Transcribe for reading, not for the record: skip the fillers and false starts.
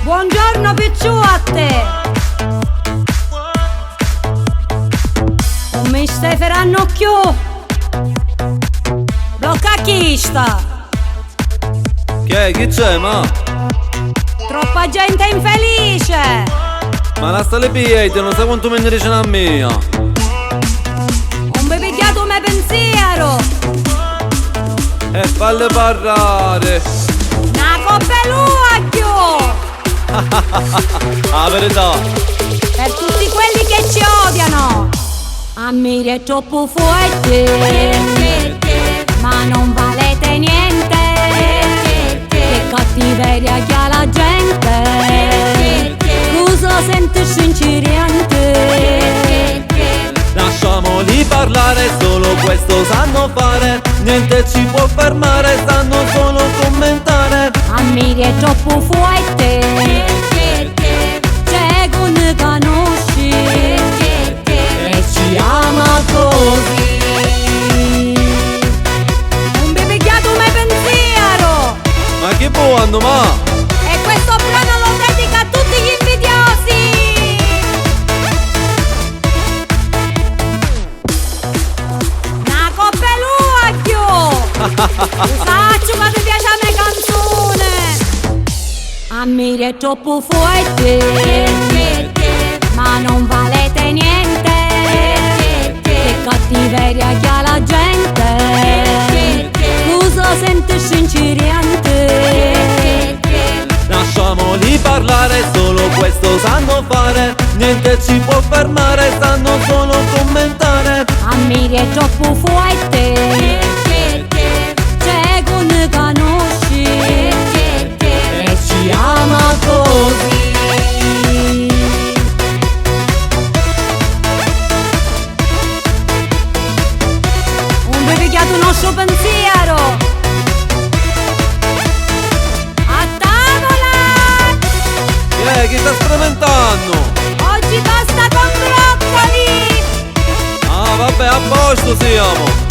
Buongiorno picciotte! Non mi stai fermando più! Blocca chi sta! Che è? Chi c'è, ma? Troppa gente infelice! Ma la sta le piedi, non sa quanto me ne dice a mia! Non mi pigliato me pensiero! E falle parlare! Una coppa l'occhio! La verità! Per tutti quelli che ci odiano! A me è troppo forte, ma non valete niente. Che cattiveria che ha la gente, cosa sente sinceramente. Lasciamoli parlare, solo questo sanno fare. Niente ci può fermare, sanno solo commentare. A me è troppo forte, c'è chi conosci E ci ama così. Non vi pigliate mai pensiero! Ma che buono, ma! E questo brano lo dedico a tutti gli invidiosi! Una coppa l'occhio! Saccio che ti piace la mia canzone! A me è troppo forte, ma non valete niente. Che cattiveria che ha la gente, cosa sente sinceramente. Lasciamoli parlare, solo questo sanno fare. Niente ci può fermare, sanno solo commentare. A me è troppo forte, c'è chi conosci E ci ama così. Non vi pigliate il nostro pensiero! A tavola! Che è? Chi sta sperimentando? Oggi pasta con broccoli! Ah, vabbè, a posto siamo!